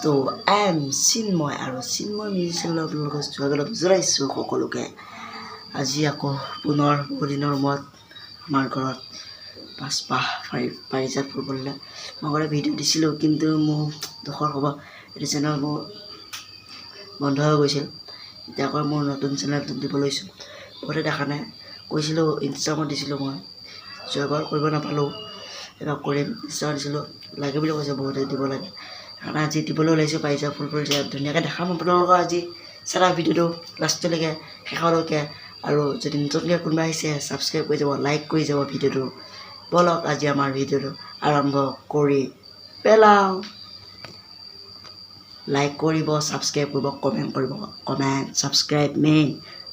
দোস্তো, I am Chinmoy আৰু Chinmoy music চেনেলত আপোনালোকক স্বাগতম জনাইছোঁ সকলোকে। আজি আকৌ পুনৰ বহুদিনৰ মূৰত আমাৰ ঘৰত পাঁচপাহ পাৰিজাত ফুল ফুলিলে। মই আগতে ভিডিঅ' দিছিলোঁ, কিন্তু মোৰ দুখৰ খবৰ, এইটো চেনেল মোৰ বন্ধ হৈ গৈছিল। এতিয়া আকৌ মোৰ নতুন চেনেলটোত দিব লৈছোঁ। বহুতে দেখা নাই কৈছিলোঁ, ইনষ্টাগ্ৰামত দিছিলোঁ। মই যোৱাবাৰ কৰিব নাপালোঁ, এইবাৰ কৰিম। ইনষ্টাগ্ৰামত দিছিলোঁ, লাগে বুলি কৈছে বহুতে, দিব লাগে। সেইকাৰণে আজি দিবলৈ ওলাইছোঁ। পাৰিজাত ফুল ফুলিছে, ধুনীয়াকৈ দেখাম আপোনালোকক আজি। চাই ভিডিঅ'টো লাষ্টলৈকে, শেষলৈকে। আৰু যদি নতুনকৈ কোনোবা আহিছে, ছাবস্ক্ৰাইব কৰি যাব, লাইক কৰি যাব ভিডিঅ'টো। ব'লক, আজি আমাৰ ভিডিঅ'টো আৰম্ভ কৰি পেলাওঁ। লাইক কৰিব, ছাবস্ক্ৰাইব কৰিব, কমেণ্ট কৰিব। Comment, subscribe main,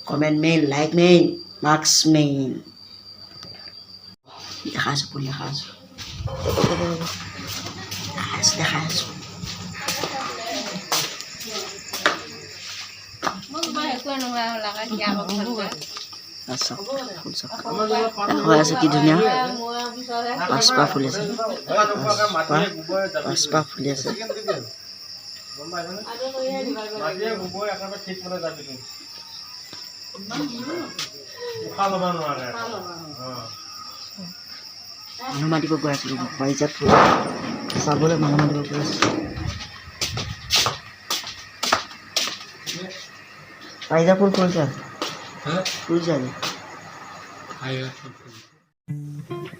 comment main, like main, marks main. দেখাই আছোঁ, ফুল দেখাই আছোঁ, দেখাই আছোঁ, দেখাই আছোঁ। চাওক, ফুল চাওক, হৈ আছে কি ধুনীয়া। পাঁচপাহ ফুলিছে, পাঁচপাহ, পাঁচপাহ ফুলি আছে। মাটিয়ে গোবৰ একেবাৰে ঠিক মতে যাবি, উশাহ ল'ব নোৱাৰে। মানুহ মাতিব গৈ আছিলোঁ, পাৰিজাত ফুল চাবলৈ মানুহ মাতিব গৈ আছোঁ। পাৰিজাত ফুল ফুলিছে, ফুলিছে আজি।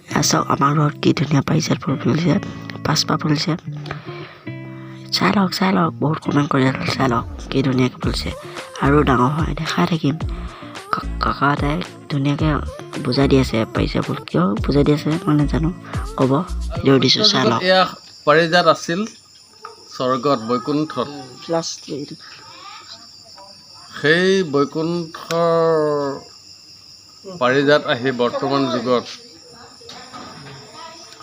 এয়া চাওক, আমাৰ ঘৰত কি ধুনীয়া পাৰিজাত ফুল ফুলিছে, পাঁচপাহ ফুলিছে। চাই লওক, চাই লওক। বহুত কমেণ্ট কৰি আছে, চাই লওক কি ধুনীয়াকৈ ফুলিছে। আৰু ডাঙৰ হয় দেখাই থাকিম। কাকা এটাই ধুনীয়াকৈ বুজাই দি আছে। পাৰিজাত ফুল কিয় বুজাই দি আছে মই নাজানো, ক'ব। ভিডিঅ' দিছোঁ, চাই লওক। এয়া পাৰিজাত আছিল স্বৰ্গত, বৈকুণ্ঠত। লাষ্ট এইটো। সেই বৈকুণ্ঠৰ পাৰিজাত আহি বৰ্তমান যুগত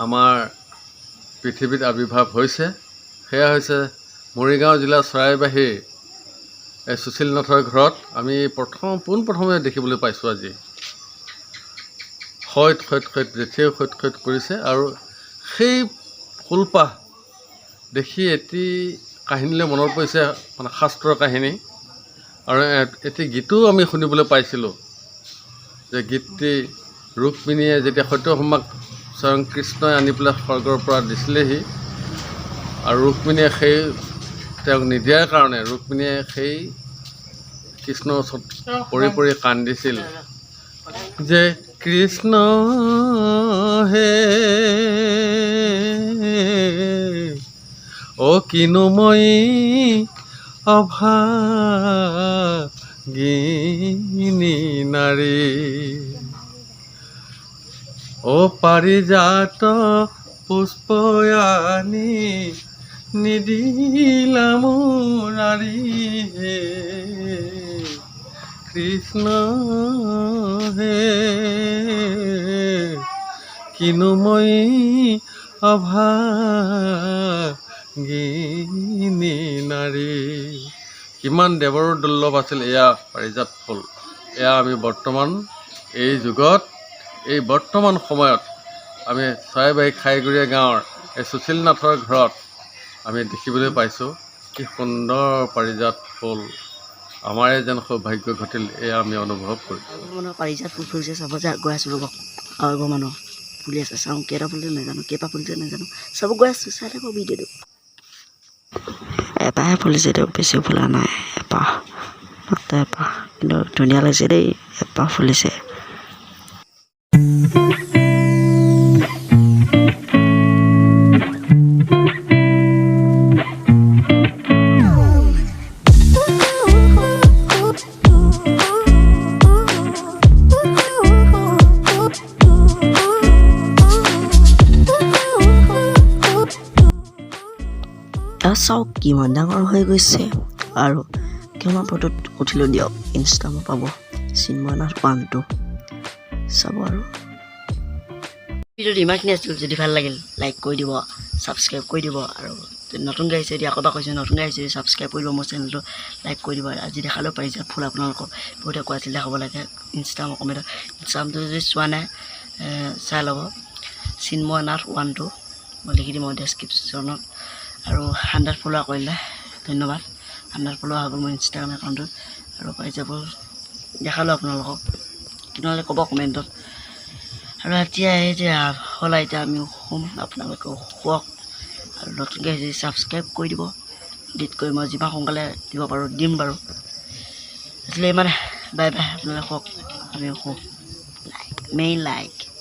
আমাৰ পৃথিৱীত আৱিৰ্ভাৱ হৈছে। সেয়া হৈছে মৰিগাঁও জিলাৰ চৰাইবাহীৰ এই সুশীল নাথৰ ঘৰত আমি প্ৰথম পোনপ্ৰথমে দেখিবলৈ পাইছোঁ। আজি সৈত সৈত সৈত জেঠীয়েও সৈত সৈত কৰিছে। আৰু সেই ফুলপাহ দেখি এটি কাহিনীলৈ মনত পৰিছে, মানে শাস্ত্ৰৰ কাহিনী। আৰু এটি গীতো আমি শুনিবলৈ পাইছিলোঁ যে গীতটি ৰুক্মিণীয়ে যেতিয়া সত্যভামাক স্বয়ং কৃষ্ণই আনি পেলাই স্বৰ্গৰ পৰা দিছিলেহি আৰু ৰুক্মিণীয়ে সেই তেওঁক নিদিয়াৰ কাৰণে ৰুক্মিণীয়ে সেই কৃষ্ণৰ ওচৰত পৰি পৰি কান্দিছিল যে কৃষ্ণ হে, অ কিনো মই অভাগিনী নাৰী, অ পাৰিজাত পুষ্প আনি নিদিলা মুৰাৰী হে, কৃষ্ণ হে, কিনো মই অভাগিনী নাৰী। কিমান দেৱৰো দুৰ্লভ আছিল এয়া পাৰিজাত ফুল। এয়া আমি বৰ্তমান এই যুগত, এই বৰ্তমান সময়ত আমি চৰাইবাহী খাইগুৰীয়া গাঁৱৰ এই সুশীল নাথৰ ঘৰত আমি দেখিবলৈ পাইছোঁ। কি সুন্দৰ পাৰিজাত ফুল! আমাৰে যেন সৌভাগ্য ঘটিল, এয়া আমি অনুভৱ কৰিছোঁ। মানুহ পাৰিজাত ফুল ফুলিছে, চাব যা গৈ আছোঁ। ৰ'ব, আৰু এঘৰ মানুহ ফুলি আছে, চাওঁ কেইটা ফুলিছে নাজানো, কেইপাহ ফুলিছে নাজানো, চাব গৈ আছোঁ। চাই থাকক ভিডিঅ'টো। এপাহে ফুলিছে দিয়ক, বেছি ফুলা নাই, এপাহ মাত্ৰ এপাহ। কিন্তু ধুনীয়া লাগিছে দেই, এপাহ ফুলিছে। এয়া চাওক, কিমান ডাঙৰ হৈ গৈছে। আৰু কিমান ফটোত উঠিলোঁ দিয়ক, ইনষ্টামত পাব, চিন্ময়নাথ 12 চাব। আৰু ভিডিঅ'টো ইমানখিনি আছিল। যদি ভাল লাগিল, লাইক কৰি দিব, ছাবস্ক্ৰাইব কৰি দিব। আৰু নতুনকৈ আহিছে যদি, আকৌ এবাৰ কৈছোঁ, নতুনকৈ আহিছে যদি ছাবস্ক্ৰাইব কৰি দিব মোৰ চেনেলটো, লাইক কৰি দিব। আজি দেখালেও পাৰিজাত ফুল আপোনালোকক, বহুতে কৈ আছিল দেখাব লাগে। ইনষ্টাগ্ৰাম কমেণ্টত, ইনষ্টাগ্ৰামটো যদি চোৱা নাই, চাই ল'ব, চিন্ময় নাথ 12, মই লিখি দিম মই ডেছক্ৰিপশ্যনত। আৰু 100 ফ'ল'ৱাৰ কৰিলে ধন্যবাদ। আপোনাৰ ফ'ল' হ'ব মোৰ ইনষ্টাগ্ৰাম একাউণ্টটোত আৰু পাই যাব। দেখালোঁ আপোনালোকক, তেনেহ'লে ক'ব কমেণ্টত। আৰু এতিয়া এই যে হ'ল, এতিয়া আমিও শুম, আপোনালোকেও শুৱক। আৰু নতুনকৈ যদি ছাবস্ক্ৰাইব কৰি দিব, এডিট কৰি মই যিমান সোনকালে দিব পাৰোঁ দিম বাৰু। আজিলৈ ইমানে, বাই বাই। আপোনালোকে শুৱক, আমিও শুওঁ। Like main like.